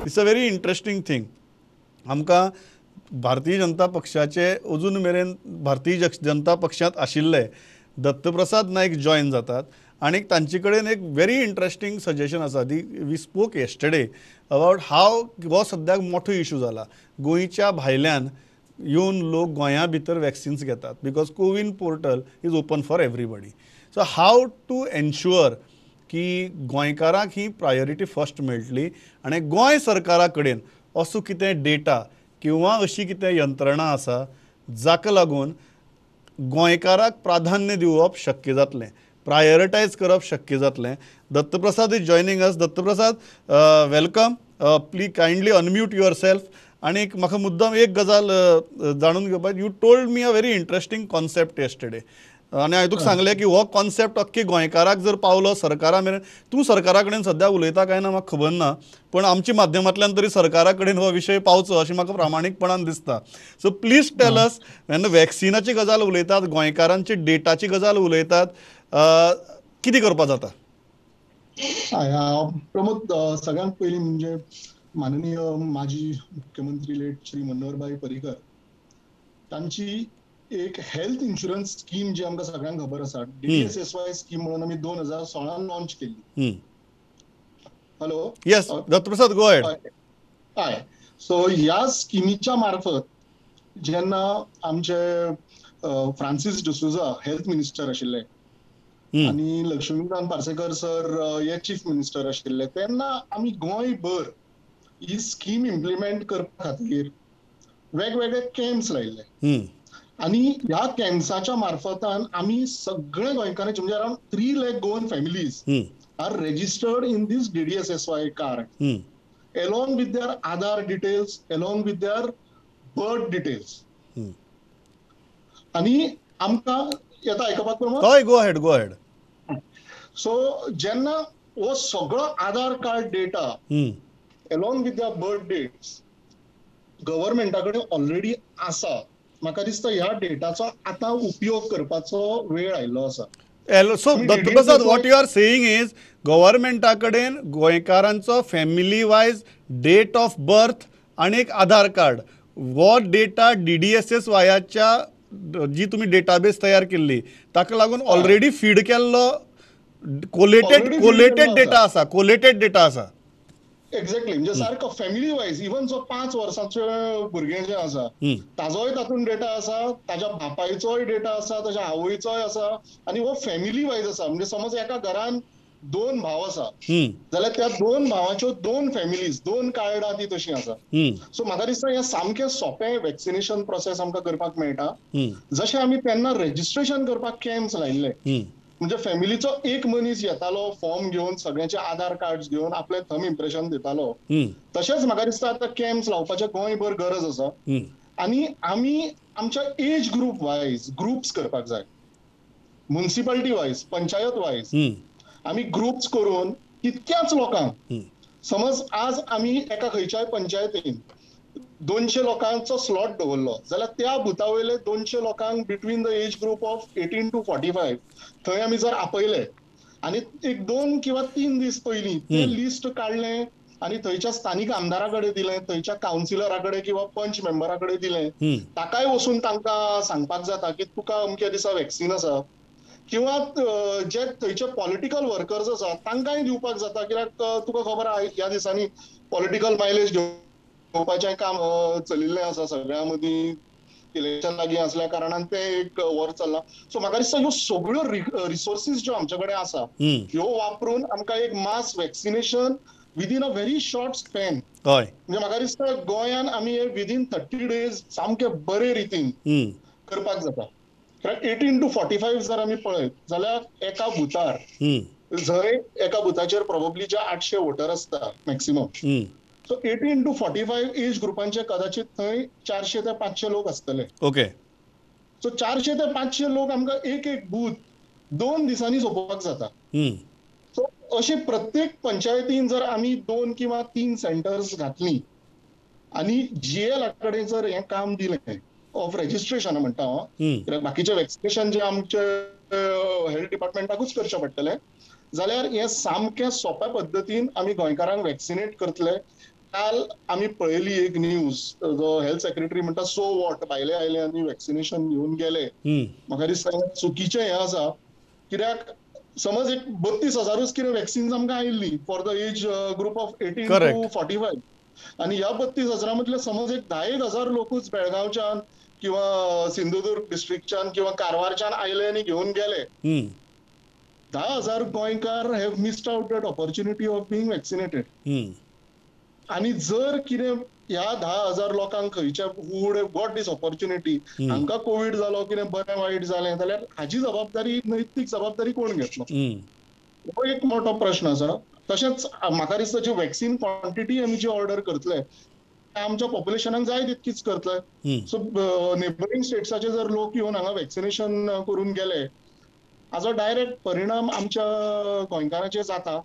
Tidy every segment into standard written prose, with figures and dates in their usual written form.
It's a very interesting thing. आमकां भारतीय जनता पक्षाचे अजून मेरेन भारतीय जनता पक्षांत आशिल्ले दत्तप्रसाद नायक जॉयन जातात आनी तांचे कडेन एक व्हेरी इंट्रस्टींग सजेशन आसा. The we spoke yesterday about how हो सद्याक मोठो इशू जाला. गोंयच्या भायल्यान येवन लोक गोंया भितर वॅक्सिन्स घेतात because CoWIN portal is open for everybody. So how to ensure की गोंयकारांक ही प्रायोरिटी फर्स्ट मेळटली आनी गोंय सरकारा कडेन असो कितें डेटा किंवा अशी कितें यंत्रणा आसा जाका लागून गोंयकाराक प्राधान्य दिवप शक्य जातलें, प्रायोरिटायज करप शक्य जातलें. Dattaprasad is joining us. Dattaprasad, welcome. Please kindly unmute yourself. आनी म्हाका मुद्दम एक गजाल जाणून घेवपाक, you told me a very interesting concept yesterday आनी हांवें तुका सांगलें की हो कॉन्सेप्ट अख्खी गोंयकाराक जर पावलो सरकारा मेरेन, तूं सरकारा कडेन सद्या उलयता काय ना म्हाका खबर ना, पण आमच्या माध्यमांतल्यान तरी सरकारा कडेन हो विशय पावचो अशें म्हाका प्रामाणीकपणान दिसता. सो प्लीज टेल अस, जेन्ना वॅक्सिनाची गजाल उलयतात, गोंयकारांची डेटाची गजाल उलयतात, कितें करपाक जाता? प्रमोद, सगळ्यांत पयलीं म्हणजे माननीय माजी मुख्यमंत्री लेट श्री मनोहरभाई पर्रीकर तांची एक हेल्थ इन्शुरन्स स्कीम जी आमकां सगळ्यांक खबर आसा, डीडीएसएसवाय स्कीम म्हणून आमी 2016 लॉन्च केल्ली. Hello, yes Dattaprasad, go ahead. हय, सो ह्या स्किमीच्या मार्फत जेन्ना आमचे फ्रांसीस डिसोझा हेल्थ मिनिस्टर आशिल्ले आनी लक्ष्मीकांत पार्सेकर सर हे चीफ मिनिस्टर आशिल्ले तेन्ना आमी गोंयभर ही स्कीम इम्प्लिमेंट करपा खातीर वेगवेगळे कॅम्प्स लायिल्ले आनी ह्या कॅम्प्साच्या मार्फतान आमी सगळे गोंयकारांचे म्हणजे around 3 lakh Goan families are registered in this DDSSY card along with their Aadhaar details, along with their birth details. आनी आमकां येता आयकपाक प्रमोद? हय, go ahead, go ahead. So जेन्ना हो सगळो Aadhaar card data along with their birth dates गव्हर्मेंटा कडेन already आसा, म्हाका दिसता ह्या डेटाचो आतां उपयोग करपाचो वेळ आयिल्लो आसा. So Dattaprasad, what you are saying is गव्हर्मेंटा कडेन गोंयकारांचो family wise date of birth आनी एक आधार कार्ड हो डेटा डीडीएसएस वायाच्या जी तुमी डेटाबेस तयार केल्ली ताका लागून ऑलरेडी फीड केल्लो कोलेटेड डेटा आसा, कोलेटेड डेटा आसा. एक्झॅक्टली, म्हणजे सारको फॅमिली वायज इवन जो 5 वर्सांचे भुरगें जें आसा ताजोय तातूंत डेटा आसा, ताज्या बापायचोय डेटा आसा, ताज्या आवयचोय आसा आनी हो फॅमिली वायज आसा. म्हणजे समज एका घरान 2 भाव आसा जाल्यार त्या 2 भावाच्यो 2 फॅमिलीज, 2 कार्डां ती तशी आसा. सो म्हाका दिसता हें सामकें सोंपें वॅक्सिनेशन प्रोसेस आमकां करपाक मेळटा. जशें आमी तेन्ना रजिस्ट्रेशन करपाक कॅम्प्स लायिल्ले, म्हणजे फॅमिलीचो एक मनीस येतालो फॉर्म घेवन, सगळ्यांचे आधार कार्ड घेवन आपले थंब इम्प्रेशन दितालो, तशेंच म्हाका दिसता आतां कॅम्प्स लावपाचे गोंयभर गरज आसा आनी आमी आमच्या एज ग्रुप वायज ग्रुप्स करपाक जाय, मुन्सिपालिटी वायज, पंचायत वायज आमी ग्रुप्स करून तितक्याच लोकांक, समज आज आमी एका खंयच्याय पंचायतीन 200 लोकांचो स्लॉट दवरलो जाल्यार त्या बुथा वयले 200 लोकांक between the age group of 18 to 45 थंय आमी जर आपयले आनी एक 2 किंवा 3 दीस पयलीं ते लिस्ट काडलें आनी थंयच्या स्थानीक आमदारा कडेन दिलें, थंयच्या कावन्सिलरा कडेन किंवा पंच मेंबरा कडेन दिलें, ताकाय वचून तांकां सांगपाक जाता की तुका अमक्या दिसा वॅक्सिन आसा, किंवा जे थंयचे पॉलिटिकल वर्कर्स आसा तांकांय दिवपाक जाता, कित्याक तुका खबर आहा ह्या दिसांनी पॉलिटिकल मायलेज घेवपाचें काम चलिल्लें आसा सगळ्यां मदीं, इलेक्शन लागीं आसल्या कारणान तें एक वर चल्लां. सो म्हाका दिसता ह्यो सगळ्यो रिसोर्सीस ज्यो आमचे कडेन आसा ह्यो वापरून आमकां एक mass vaccination within a very short span, म्हणजे म्हाका दिसता गोंयान आमी हे विदीन 30 डेज सामके बरे रितीन करपाक जाता. कित्याक 18 to 45 जर आमी पळयत जाल्यार एका बुथार, जंय एका बुथाचेर प्रोबेबली जे 800 वोटर आसता मॅक्सिमम, सो 18 to 45 as ग्रुपांचे कदाचित थंय 400 ते 500 लोक आसतले. ओके, सो 400 ते 500 लोक आमकां एक एक बूथ 2 दिसांनी सोंपोवपाक जाता. सो अशे प्रत्येक पंचायतीन जर आमी 2 किंवा 3 सेंटर्स घातली आनी जीएला कडेन जर हें काम दिलें ऑफ रजिस्ट्रेशन म्हणटा हांव, कित्याक बाकीचें वॅक्सिनेशन जें आमचे हेल्थ डिपार्टमेंटाकूच करचें पडटलें, जाल्यार हें सामकें सोंप्या पद्दतीन आमी गोंयकारांक वॅक्सिनेट करतले. काल आमी पळयली एक न्यूज, जो हेल्थ सेक्रेटरी म्हणटा सो what, भायले आयले आनी वॅक्सिनेशन घेवन गेले. म्हाका दिसता चुकीचें हें आसा, कित्याक समज एक 32,000 कितें वॅक्सिन्स आमकां आयिल्ली for the age group of 18 to 45, आनी ह्या 32,000 मदले समज एक 10,000 लोकूच बेळगांवच्यान किंवा सिंधुदुर्ग डिस्ट्रिक्टच्यान किंवा कारवारच्यान आयले आनी घेवन गेले. 10,000 गोंयकार have missed out that opportunity of being vaccinated. आनी जर कितें ह्या 10,000 लोकांक खंयच्या who would have got this opportunity, हांकां कोवीड जालो कितें बरें वायट जालें जाल्यार हाजी जबाबदारी, नैतीक जबाबदारी कोण घेतलो, हो एक मोठो प्रश्न आसा. तशेंच म्हाका दिसता जी वॅक्सिन क्वॉन्टिटी आमी जी ऑर्डर करतले आमच्या पॉप्युलेशनाक जाय तितकीच करतले. सो नेबरींग स्टेट्साचे जर लोक येवन हांगा वॅक्सिनेशन करून गेले हाजो डायरेक्ट परिणाम आमच्या गोंयकारांचेर जाता.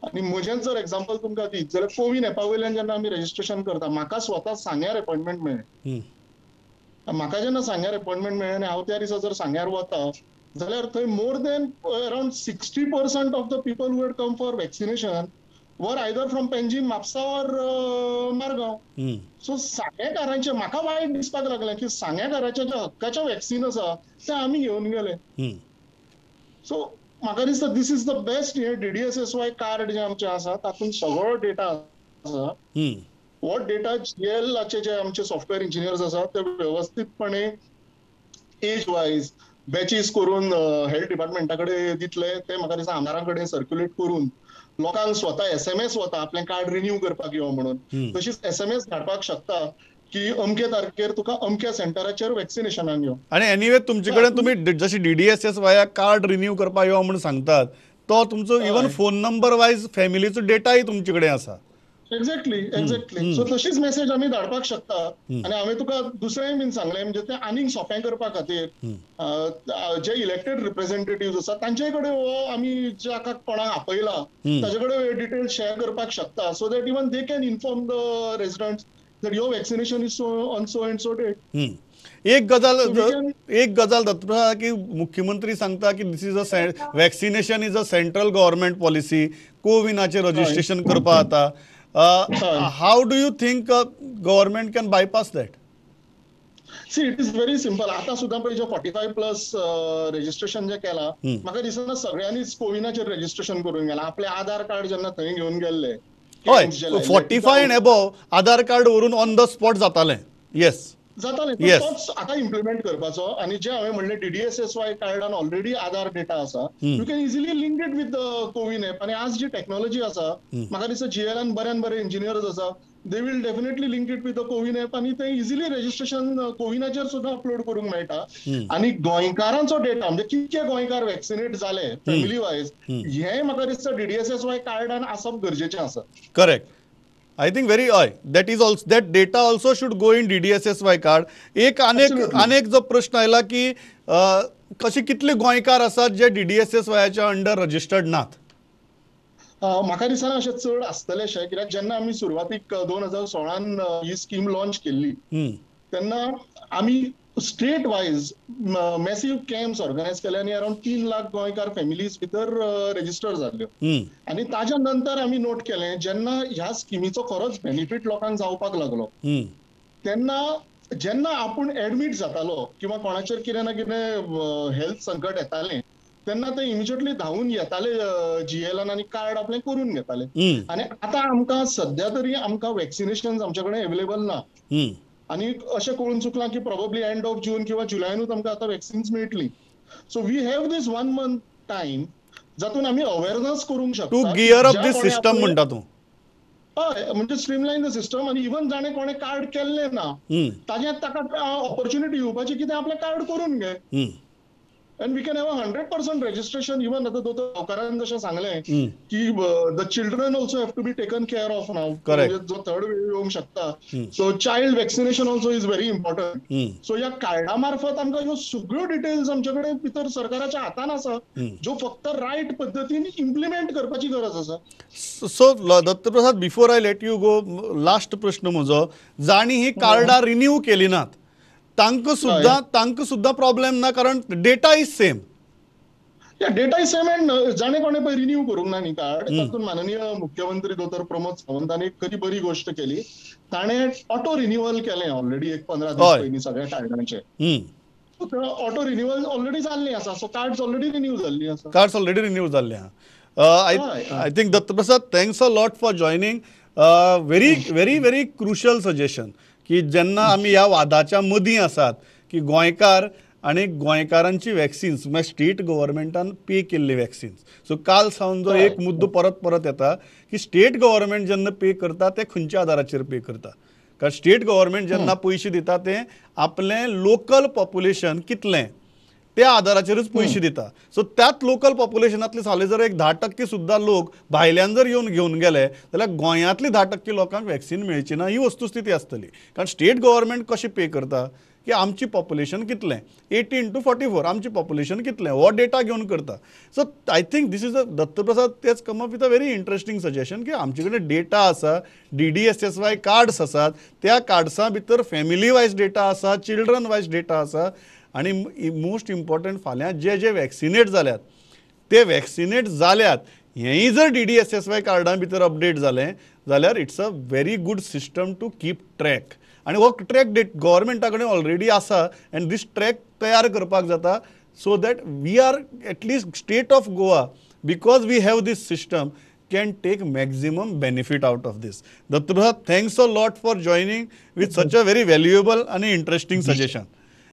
आनी म्हजेंच जर एग्जाम्पल तुमकां दीत जाल्यार कोवीन एपा वयल्यान जेन्ना आमी रजिस्ट्रेशन करता, म्हाका स्वता सांग्यार अपॉयंटमेंट मेळ्ळें. म्हाका जेन्ना सांग्यार अपॉयंटमेंट मेळ्ळें आनी हांव त्या दिसा जर सांग्यार वता जाल्यार थंय more than around 60% of the people who had come for vaccination were either from Panjim, Mapusa or Margao. So सांगेकारांचे म्हाका वायट दिसपाक लागलें की सांगेकाराच्या ज्या हक्काचें वॅक्सिन आसा तें आमी घेवन गेले. सो म्हाका दिसता this is the best. हे DDSSY card जें आमचें आसा तातूंत सगळो डेटा आसा. हो डेटा जीएलाचे जे आमचे सॉफ्टवेअर इंजिनियर्स आसा ते वेवस्थीतपणे एज वायज बॅचीस करून हेल्थ डिपार्टमेंटा कडेन दितले. ते म्हाका दिसता आमदारां कडेन सर्क्युलेट करून लोकांक स्वता SMS वता आपलें कार्ड रिन्यू करपाक यो म्हणून, तशीच SMS धाडपाक शकता की अमके तारखेर तुका अमक्या सेंटराचेर वॅक्सिनेशनाक यो. आनी एनिवे तुमचे कडेन तुमी जशी DDSSY card renew करपाक यो म्हणून सांगतात तो तुमचो इवन फोन नंबर वायज फॅमिलीचो डेटाय तुमचे कडेन आसा. Exactly exactly. सो तशीच मेसेज आमी धाडपाक शकता. आनी हांवें तुका दुसरेंय बीन सांगलें, म्हणजे तें आनीक सोंपें करपा खातीर जे इलेक्टेड रिप्रेझेंटेटिव्ह आसा तांचे कडेन हो आमी ज्या कोणाक आपयला ताजे कडेन डिटेल्स शेअर करपाक शकता, so that even they can inform the residents that your vaccination is so on so and so date. एक गजाल दत्तप्रसाद की मुख्यमंत्री सांगता की this is a vaccination is a central government policy, कोविनाचें registration करपा जाता. How do you think government can bypass that? See, it is very simple. आता सुद्धा पळय जे 45+ रजिस्ट्रेशन जे केला म्हाका दिसना सगळ्यांनीच कोविनाचेर रजिस्ट्रेशन करून गेला. आपले आधार कार्ड जेन्ना थंय घेवन गेल्ले, हय, 45 एंड एबोव आधार कार्ड व्हरून ऑन the spot जातालें. येस जातालें. तोच आतां इम्प्लिमेंट करपाचो. आनी जे हांवें म्हणलें DDSSY कार्डान ऑलरेडी आधार डेटा आसा, you can easily link it with the CoWIN app. आनी आज जी टॅक्नॉलॉजी आसा म्हाका दिसता जीएलान बऱ्यान बरे इंजिनियर्स आसा, they will definitely link it with the CoWIN app आनी ते इजिली रजिस्ट्रेशन कोविनाचेर सुद्दां अपलोड करूंक मेळटा. आनी गोंयकारांचो डेटा म्हणजे कितके गोंयकार वॅक्सिनेट जाले फॅमिली वायज हें म्हाका दिसता DDSSY कार्डान आसप गरजेचें आसा. Correct. I think very that is also that data also should go in DDSSY card. एक अनेक जो प्रश्न आयला की कशी कितले गोंयकार आसात जे DDSSY under registered नात. म्हाका दिसना अशें चड आसतलें अशें, कित्याक जेन्ना आमी सुरवातीक 2016 ही स्कीम लॉन्च केल्ली तेन्ना आमी state wise massive camps organise केले आनी अरावंड 3 लाख गोंयकार फॅमिलीज भितर रजिस्टर जाल्ल्यो. आनी ताज्या नंतर आमी नोट केलें जेन्ना ह्या स्किमीचो खरोच बेनिफीट लोकांक जावपाक लागलो तेन्ना जेन्ना आपूण एडमीट जातालो किंवा कोणाचेर कितें ना कितें हेल्थ संकट येतालें तेन्ना ते इमिजिएटली धांवून येताले जीएलान आनी कार्ड आपलें करून घेताले. आनी आतां आमकां सद्या तरी आमकां वॅक्सिनेशन आमचे कडेन एवेलेबल ना आनी अशें कळून चुकलां की प्रोबेबली एंड ऑफ जून किंवा जुलयानूच आमकां आतां वॅक्सिन्स मेळटली. So we have this 1 month time जातून आमी अवेरनस करूंक शकता to gear up this system म्हणटा तूं. हय, म्हणजे स्ट्रीमलायन the system. आनी इवन जाणें कोणें कार्ड केल्लें ना ताजें ताका ऑपॉर्च्युनिटी येवपाची की तें आपलें कार्ड करून घे. And we can have 100% registration. Even आतां दोतोर गांवकारान जशें सांगलें की the children also have to be taken care of now, जो थर्ड वेव येवंक शकता. So child vaccination also is very important. So ह्या कार्डा मार्फत आमकां ह्यो सगळ्यो डिटेल्स आमचे कडेन भितर सरकाराच्या हातान आसा, ज्यो फक्त रायट पद्दतीन इम्प्लिमेंट करपाची गरज आसा. So Dattaprasad, before I let you go, last प्रश्न म्हजो, जांणी ही कार्डां रिन्यू केली नात तांकां सुद्दां प्रॉब्लेम ना, कारण data is same. Data is same and जाणे कोणे पळय रिन्यू करूंक ना न्ही कार्ड. तातूंत माननीय मुख्यमंत्री दोतोर प्रमोद सावंतान एक खरी बरी गोष्ट केली, ताणें ऑटो रिन्युअल केलें ऑलरेडी एक 15 दीस पयलीं सगळ्या कार्डांचें. ऑटो रिन्युअल ऑलरेडी जाल्लें आसा, सो कार्ड्स ऑलरेडी रिन्यू जाल्लीं आसा. कार्ड्स ऑलरेडी रिन्यू जाल्ले आहा. I think Dattaprasad, thanks a lot for joining. Very very very crucial suggestion की जेन्ना आमी ह्या वादाच्या मदीं आसात की गोंयकार आनी गोंयकारांची वॅक्सिन्स म्हळ्यार स्टेट गव्हर्मेंटान पे केल्ली वॅक्सिन्स. सो काल सावन जो एक मुद्दो परत परत येता की स्टेट गव्हर्मेंट जेन्ना पे करता ते खंयच्या आदाराचेर पे करता, कारण स्टेट गव्हर्मेंट जेन्ना पयशे दिता ते आपलें लोकल पॉप्युलेशन कितलें त्या आदाराचेरूच पयशे दिता. सो त्याच लोकल पॉप्युलेशनांतले साले जर एक 10% सुद्दां लोक भायल्यान जर येवन घेवन गेले जाल्यार गोंयांतली 10% लोकांक वॅक्सिन मेळची ना, ही वस्तुस्थिती आसतली. कारण स्टेट गव्हर्मेंट कशें पे करता की आमची पॉप्युलेशन कितलें, 18 to 44 आमची पॉप्युलेशन कितलें, हो डेटा घेवन करता. So I think this is a Dattaprasad तेच come up with a very interesting suggestion की आमचे कडेन डेटा आसा, DDSSY cards आसात, त्या कार्ड्सां भितर फॅमिली वायज डेटा आसा, चिल्ड्रन वायज डेटा आसा, आनी मोस्ट इम्पॉर्टंट फाल्यां जे जे वॅक्सिनेट जाल्यात ते वॅक्सिनेट जाल्यात हेंय जर DDSSY कार्डां भितर अपडेट जालें जाल्यार it's a very good system to keep track. आनी हो ट्रॅक डेट गव्हर्मेंटा कडेन ऑलरेडी आसा एंड these track तयार करपाक जाता so that we are at least state of Goa, because we have this system, can take maximum benefit out of this. Dattaprasad, thanks a lot for joining with such a very valuable and interesting suggestion.